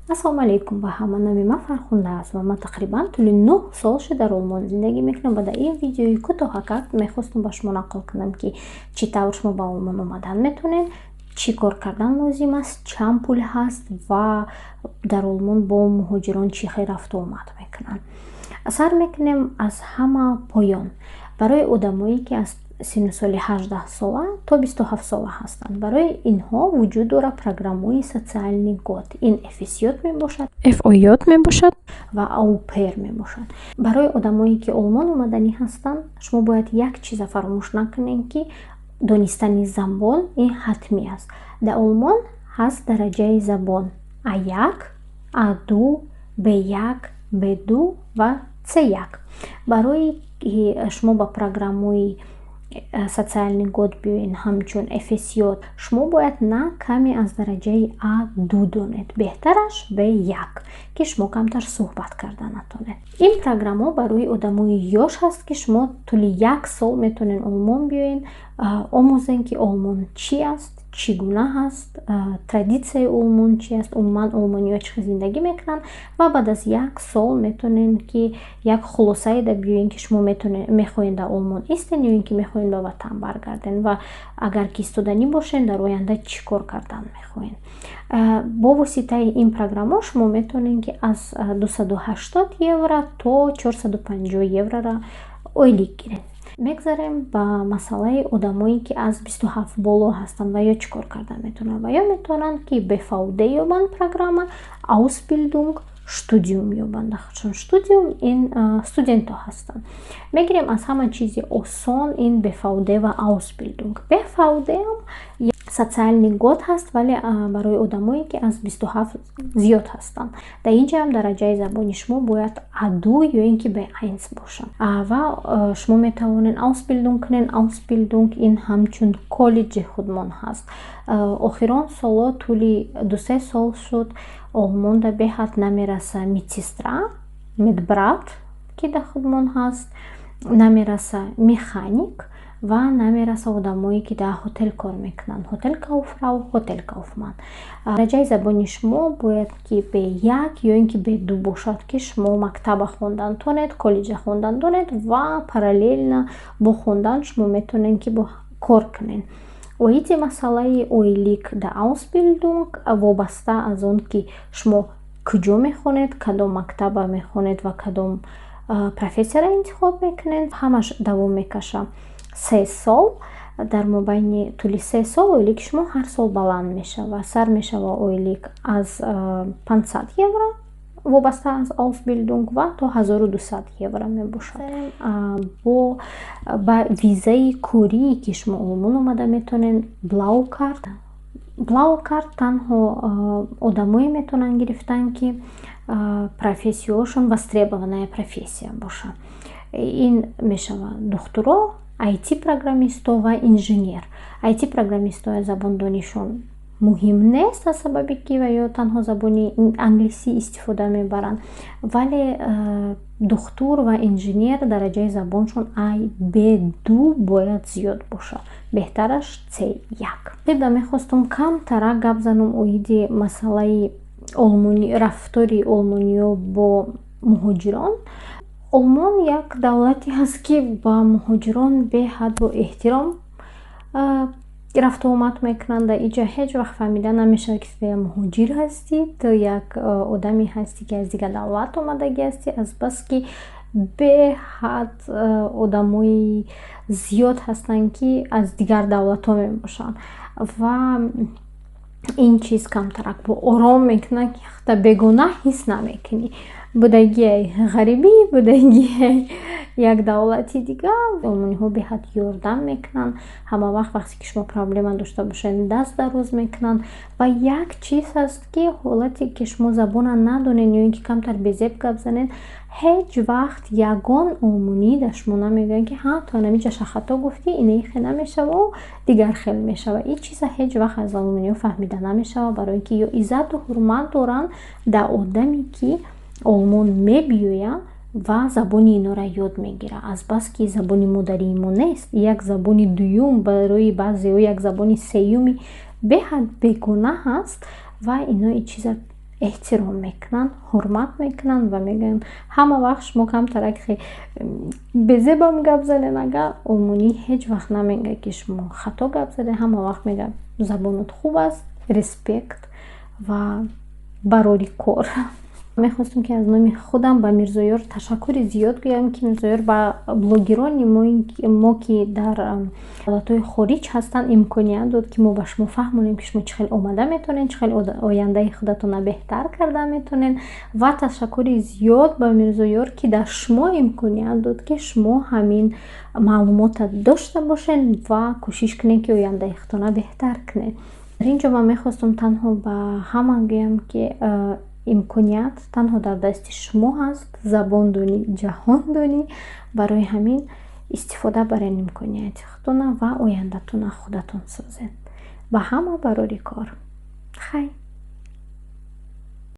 Ассалому алайкум ба ҳама. Номи ман Фархунда аст ва ман тақрибан тӯли 9 сол шуд дар Олмон зиндагӣ мекунам ва дар ин видеои кӯтоҳакак мехостам ба шумо нақл кунам, ки чӣ тавр шумо ба Олмон омадан метавонед, чӣ кор кардан лозим аст, чанд пул ҳаст ва дар Олмон бо муҳоҷирон чӣ хел рафту омад мекунанд. Сар мекунем аз ҳама поён. Барои одамое, ки аз синну соли 18-сола то 27-сола ҳастанд, барои инҳо вуҷуд дорад программаҳои Soziales Geld. Ин FSJ мебошад, FOJ мебошад ва Au-pair мебошад. Барои одамое, ки Олмон омаданӣ ҳастанд, шумо бояд як чиза фаромӯш накунед, ки донистани забон ин ҳатмӣ аст. Дар Олмон ҳаст дараҷаи забон: А1, А2, Б1, Б2 ва С1. Барои ки шумо ба программаҳои Soziales Geld биёед ҳамчун FSJ, шумо бояд на каме аз дараҷаи А2 донед, беҳтараш Б1, ки шумо камтар суҳбат карда натонед. Ин программаҳо барои одамои ёш ҳаст, ки шумо тӯли як сол метавонед Олмон биёед, омӯзед, ки Олмон чӣ аст, чӣ гуна ҳаст, традитсияи Олмон чӣ аст, умуман олмониҳо чӣ хел зиндагӣ мекунанд, ва баъд аз як сол метавонед, ки як хулосае биёед, ки шумо мехоҳед дар Олмон истед ё ин ки мехоҳед ба ватан баргардед ва агар ки истоданӣ бошед, дар оянда чӣ кор кардан мехоҳед. Бо воситаи ин программаҳо шумо метавонед, ки аз 280 евро то 450 еврора ойлик гиред. Мегзарем ба масъалаи одамое, ки аз 27 боло ҳастанд ва ё чӣ кор карда метавонанд. Ва ё метавонанд, ки BVD ёбанд, программа Ausbildung, Studium ёбанд. Чун Studium ин студентҳо ҳастанд. Мегирем аз ҳама чизи осон ин BVD ва Ausbildung. BVD Soziales Geld ҳаст, вале барои одамое, ки аз 27 зиёд ҳастанд. Дар ин ҷа ҳам дараҷаи забони шумо бояд А2 ё ин ки Б1 бошад ва шумо метавонед Ausbildung кунед. Ausbildung ин ҳамчун коллеҷи худмон ҳаст. Охирон солҳо, тӯли 2-3 сол шуд, Олмонда беҳад намераса медсестра, медбрат, ки дар худмон ҳаст, намераса механик ва намераса одамое, ки дар ҳотел кор мекунанд: Hotelkauffrau, Hotelkaufmann. Дараҷаи забони шумо бояд ки Б1 ё ин ки Б2 бошад, ки шумо мактаба хондан тонед, коллеҷа хондан тонед ва параллельно бо хондан шумо метавонед, ки бо кор кунед. Оиди масъалаи ойлик дар Ausbildung вобаста аз он, ки шумо куҷо мехонед, кадом мактаба мехонед ва кадом профессияро интихоб мекунед, ҳамаш давом мекашад 3 сол. Дар мобайни тӯли 3 сол ойлики шумо ҳар сол баланд мешавад. Сар мешавад ойлик аз 500 евро вобаста аз Ausbildung ва то 1200 евро мебошад. Бо ба визаи корие, ки шумо Олмон омада метавонед, Blaue Karte. Blaue Karte танҳо одамое метавонанд гирифтан, ки профессияҳошон востребованная профессия бошад. Ин мешавад духтуро, IT программистҳо ва инженер. IT программистҳои забондонишон муҳим нест, аз сабабе ки ва ё танҳо забони англисӣ истифода мебаранд, вале духтур ва инженер дараҷаи забоншон ай Б2 бояд зиёд бошад, беҳтараш С1. Мехостам камтарак гап занам оиди масъалаи рафтори олмониҳо бо муҳоҷирон. Олмон як давлате ҳаст, ки ба муҳоҷирон беҳад бо эҳтиром рафту омад мекунанд. Дар инҷа ҳеҷ вақт фаҳмида намешавад, ки ту як муҳоҷир ҳастӣ, ту як одаме ҳастӣ, ки аз дигар давлат омадагӣ ҳастӣ, азбаски беҳад одамои зиёд ҳастанд, ки аз дигар давлатҳо мебошанд, ва ин чиз камтарак бо ором мекунад, ки худта бегона ҳис намекунӣ. Будагиай ғарибӣ, будагиай як давлати дигар. Олмониҳо беҳад ёрдам мекунанд ҳама вақт. Вақте ки шумо проблема дошта бошед, даст дароз мекунанд. Ва як чиз ҳаст, ки ҳолате ки шумо забона надонед ё ин ки камтар безеб гап занед, ҳеҷ вақт ягон олмонӣ дар шумо намегӯяд, ки ҳа, ту анамиҷаша хато гуфтӣ, инаи хел намешаву дигар хел мешава. Ин чиза ҳеҷ вақт аз олмониҳо фаҳмида намешавад, барои ин ки ё иззату ҳурмат доранд дар одаме, ки Олмон мебиёяд ва забони инора ёд мегирад, азбаски забони модарии мо нест, як забони дуюм, барои баъзеҳо як забони сеюми беҳад бегона ҳаст ва ино ин чиза Эҳтиром мекунанд, ҳурмат мекунанд ва мегӯянд, ҳама вақт шумо камтарак безебам гап занед, агар олмонӣ ҳеҷ вақт намегӯяд, ки шумо хато гап задед. Ҳама вақт мегӯяд, забонат хуб аст, респект ва барори кор. Мехостам, ки аз номи худам ба Мирзоёр ташаккури зиёд гӯям, ки Мирзоёр ба блогерони мо, ки дар давлатҳои хориҷ ҳастанд, имконият дод, ки мо ба шумо фаҳмонем, ки шумо чӣ хел омада метавонед, чӣ хел ояндаи худатонро беҳтар карда метавонед. Ва ташаккури зиёд ба Мирзоёр, ки дар шумо имконият дод, ки шумо ҳамин маълумотро дошта бошед ва кӯшиш кунед, ки ояндаи худтонро беҳтар кунед. Дар ин ҷо ман мехостам танҳо ба ҳама гӯям, ки имконият танҳо дар дасти шумо ҳаст. Забон донӣ, ҷаҳон донӣ. Барои ҳамин истифода барен имконияти худтона ва ояндатонро худатон созед. Ба ҳама барори кор, хайр.